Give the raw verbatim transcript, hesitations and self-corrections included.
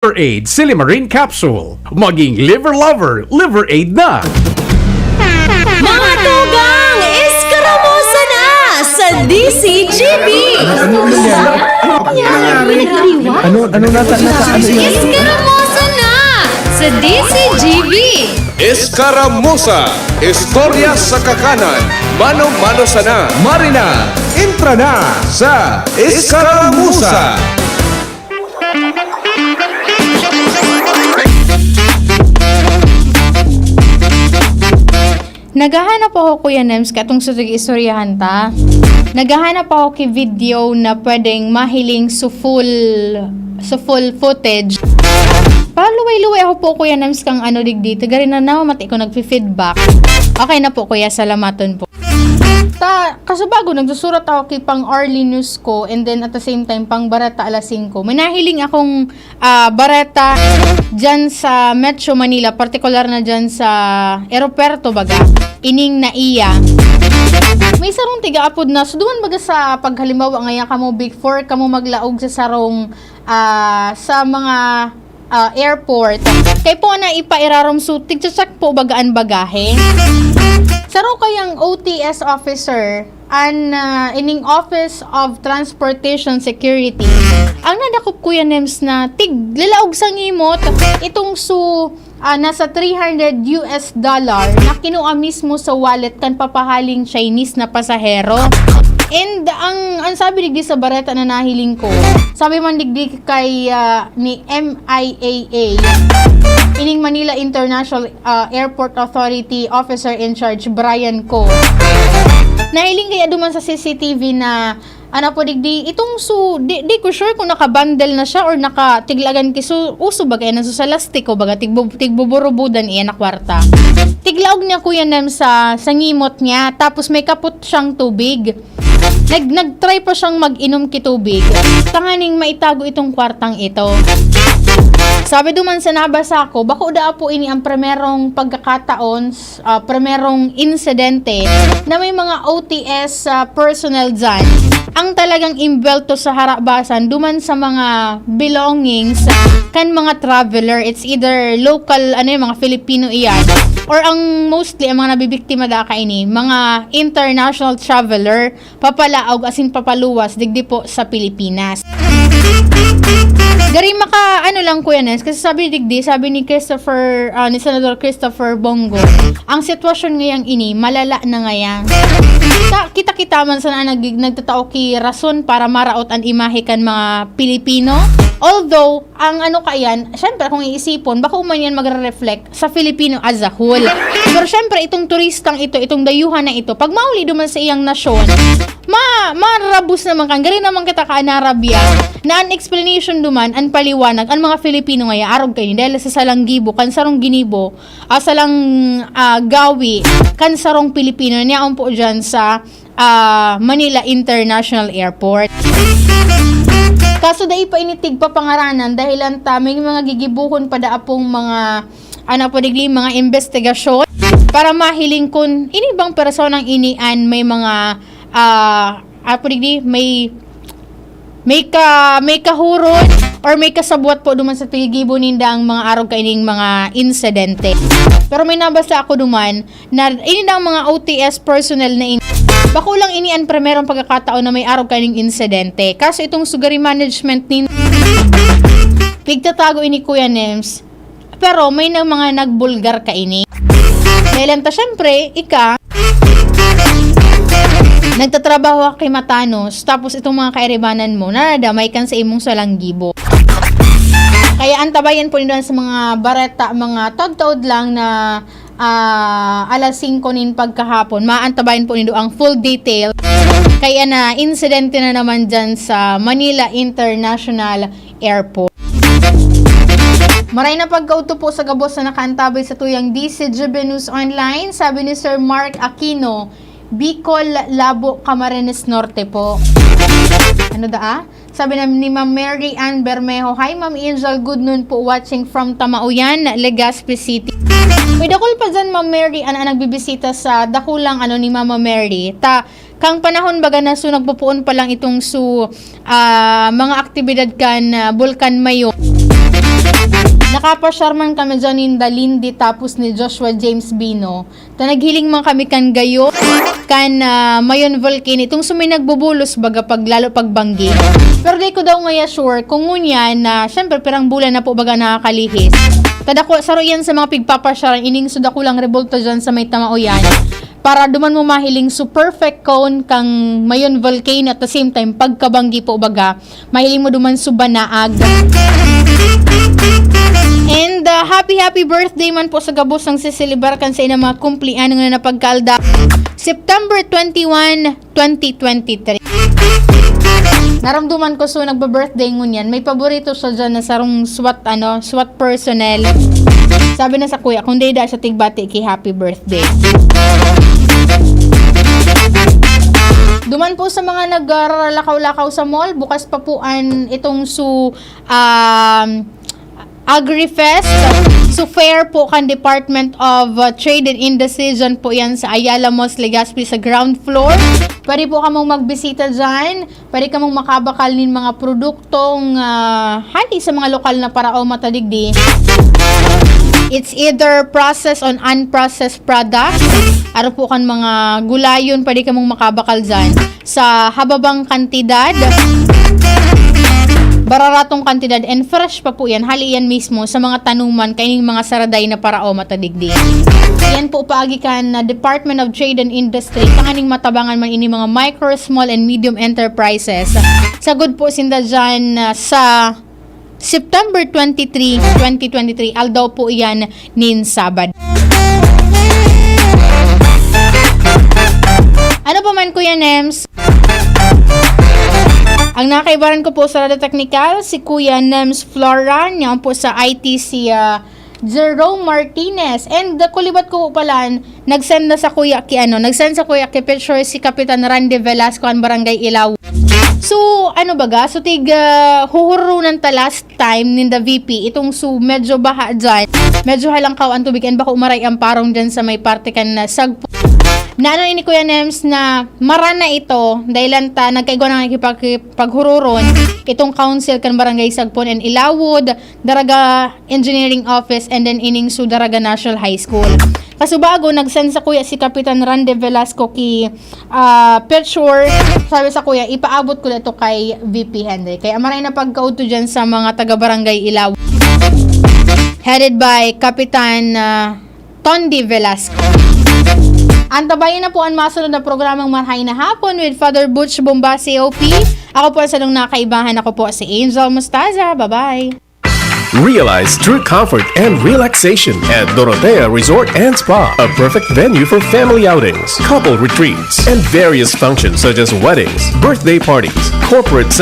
Liver Aid Silimarin Capsule. Maging liver lover, Liver Aid na! Mga tugang, eskaramosa na sa D C G B! Ano nangyari? Ano, ano nasa, nasa, ano yan? Eskaramosa na sa D C G B! Eskaramusa, istorya sa kakanan, mano-mano sana. Marina, entra na sa Eskaramusa. Naghahanap ako, Kuya Nems, katong sa istoryahan ta. Naghahanap ako ki video na pwedeng mahiling sa full, sa full footage. Paluway-luway ako po, Kuya Nems, kang ano digdi. Tagarin na namamati ko nagfi-feedback. Okay na po, Kuya. Salamaton po. Ta, kasubago, nagsusurat ako ki pang hourly news ko and then at the same time, pang bareta alas singko. May nahiling akong ah, bareta dyan sa Metro Manila, partikular na dyan sa aeropuerto baga, ining NAIA. May sarong tiga-apod na, so duman baga sa paghalimbawa ngaya kamo before kamo maglaog sa sarong ah, sa mga ah, airport. Kay po na ipairarom so tigcha-check po baga an bagahe. Saro kayang O T S officer an ah, ining Office of Transportation Security. Ang nadakop, Kuya Nems, na tiglalaog sa ngimot itong su ah, nasa three hundred U S dollar na kinua mismo sa wallet kan papahaling Chinese na pasahero. And ang ang sabi digdi sa bareta na nahiling ko, sabi man digdi kay ah, ni M I A A, ining Manila International ah, Airport Authority Officer in Charge Brian Ko. Nahiling kaya duman sa C C T V na ano po digdi, itong su, di, di ko sure kung nakabundle na siya or nakatiglagan ki su, uso baga yan, su sa lastiko, baga tigbu, tigbuburubudan iya na kwarta. Tiglaog niya, Kuya Nem, sa, sa ngimot niya, tapos may kapot siyang tubig. Nag, nag-try pa siyang mag-inom ki tubig, tanganing maitago itong kwartang ito. Sabi duman sa nabasa ko, bako daa po ini ang primerong pagkakataon, ah, primerong insidente na may mga O T S ah, personnel dyan ang talagang imbelto sa harabasan duman sa mga belongings kan mga traveler. It's either local, ano yung mga Filipino iyan, or ang mostly ang mga nabibiktima da kaini, mga international traveler papalaog asin papaluwas digdi po sa Pilipinas. Gari maka, ano lang, Kuya Nens, kasi sabi digdi, sabi ni Christopher, ah, ni Senador Christopher Bongo, ang sitwasyon ngayang ini, malala na ngayan. Sa, kita-kita man sana nag, nagtatao ki rason para maraot an imahe kan mga Pilipino. Although, ang ano kaiyan, syempre kung iisipon, bako man yan magre-reflect sa Filipino as a whole. Pero syempre, itong turistang ito, itong dayuhan na ito, pag mauli duman sa iyang nasyon, ma, marabos naman kan, gari naman kita ka narabya, na an explanation duman, an paliwanag, an mga Filipino ngaya, arog kaini, dahil sa salang gibo, kan sarong ginibo, ah, salang ah, gawi, kan sarong Pilipino, niyaon po dyan sa ah, Manila International Airport. Kaso dai pa ini tigpapangaranan dahil anta may mga gigibuhon pa da apong mga, ano po digdi, mga investigasyon para mahiling kun ini bang personang ini an may mga, ah, ano po digdi, may, may ka, may kahuron or may kasabwat po duman sa paggigibo ninda ang mga arog kaining mga insidente. Pero may nabasa ako duman na ini daw mga O T S personnel na ini. Bako lang ini an primerong pagkakataon na may arog kaining insidente. Kaso itong sugari management nin pigtatago ini, Kuya Nems. Pero may nang mga nagbulgar kaini. Dahil ta, syempre, ika, nagtatrabaho ka kay Matanos, tapos itong mga kairibanan mo, nadamay kan sa imong salanggibo. Kaya antabayan po nila sa mga bareta, mga taod-taod lang na ah, alas singko nin pagkahapon. Maantabayan po nindo ang full detail. Kaya na insidente na naman dyan sa Manila International Airport. Maray na pagkaudto po sa gabos na nakaantabay sa tuyang D C G B News Online, sabi ni Sir Mark Aquino, Bicol, Labo, Camarines Norte po. Ano daa? Sabi na ni Ma'am Mary Ann Bermejo, "Hi, Ma'am Angel. Good noon po. Watching from Tamaoyan, Legazpi City." May dakul pa dyan, Ma'am Mary Ann, ang nagbibisita sa dakulang ano ni Mama Mary. Ta, kang panahon baga na so nagpupuon pa lang itong su, ah, mga aktibidad kan, ah, Bulkan Mayon. Kapashar man kami dyan ni Dalindi tapos ni Joshua James Bino. Ta naghiling man kami kan gayo, kan, ah, Mayon Volcano. Itong sumay nagbubulos, baga pag lalo pagbanggi. Pero di ko daw ngaya sure kung ngunyan na, syempre, pirang bulan na po baga nakakalihis. Kada ko, saro yan sa mga pigpapasyaran, ining suda ko lang rebulto dyan sa may Tamaoyan. Para duman mo mahiling so perfect cone kang Mayon Volcano at the same time, pagkabanggi po baga, mahiling mo duman so banaag. And, ah, happy, happy birthday man po sa gabos ang siselebar kan sa inang mga kumpliano na napagkalda. September twenty-one, twenty twenty-three. Naramduman ko, so nagba-birthday ngunyan. May paborito siya dyan na sarong SWAT, ano, SWAT personnel. Sabi na sa kuya, kung dida siya tigbati ki happy birthday. Duman po sa mga nagraralakaw-lakaw sa mall, bukas pa po an itong su, um, Agri-Fest. So, fair po kan Department of, uh, Trade and Industry. Dyan po yan sa Ayala Malls, Legazpi, sa ground floor. Pwede po kamong magbisita dyan. Pwede kamong makabakal nin mga produktong, ah, hali sa mga lokal na parao matadigdi. It's either processed on unprocessed products, aro po kan mga gulayon, pwede kamong makabakal dyan sa hababang kantidad, bararatong kantidad, and fresh pa po yan. Hali yan mismo sa mga tanuman, kaining mga saraday na parao matadigdi. Yan po paagi kan na Department of Trade and Industry, tanganing matabangan man ini mga micro, small, and medium enterprises. Sagod po sinda dyan, ah, sa September twenty-three, twenty twenty-three, aldaw po iyan nin Sabado. Ano pa man, Kuya Nems? Ang nakaibaran ko po sa Radyo Teknikal, si Kuya Nems Flora, niya po sa I T C, ah, Jerome Martinez. And, uh, kulibat ko po pala, nag-send na sa kuya ki ano, nag-send sa kuya ki picture si Kapitan Randy Velasco, ang barangay Ilaw. So, ano baga? So, tig, uh, huhurunan ta last time ninda V P. Itong so, medyo baha dyan. Medyo halangkaw ang tubig and bako maray ang parong dyan sa may parte kan na sagpo. Na ano ini, Kuya Nems, na marana ito, dahil lang ta, nagkaigwa na nga kipag-, paghururon, itong council kan barangay Sagpon and Ilawod, Daraga Engineering Office, and then ining su Daraga National High School. Kasubago, nag-send sa kuya si Kapitan Randy Velasco ki, ah, picture. Sabi sa kuya, ipaabot ko na ito kay V P Henry. Kaya maray na pagkaudto dyan sa mga taga-barangay Ilaw. Headed by Kapitan, ah, Tondi Velasco. Antabayan na po ang masunod na programang Marhay na Hapon with Father Butch Bomba, C O P. Ako po ang salong nakaibahan. Ako po si Angel Mostaza. Bye-bye. Realize true comfort and relaxation at Dorotea Resort and Spa, a perfect venue for family outings, couple retreats, and various functions such as weddings, birthday parties, corporate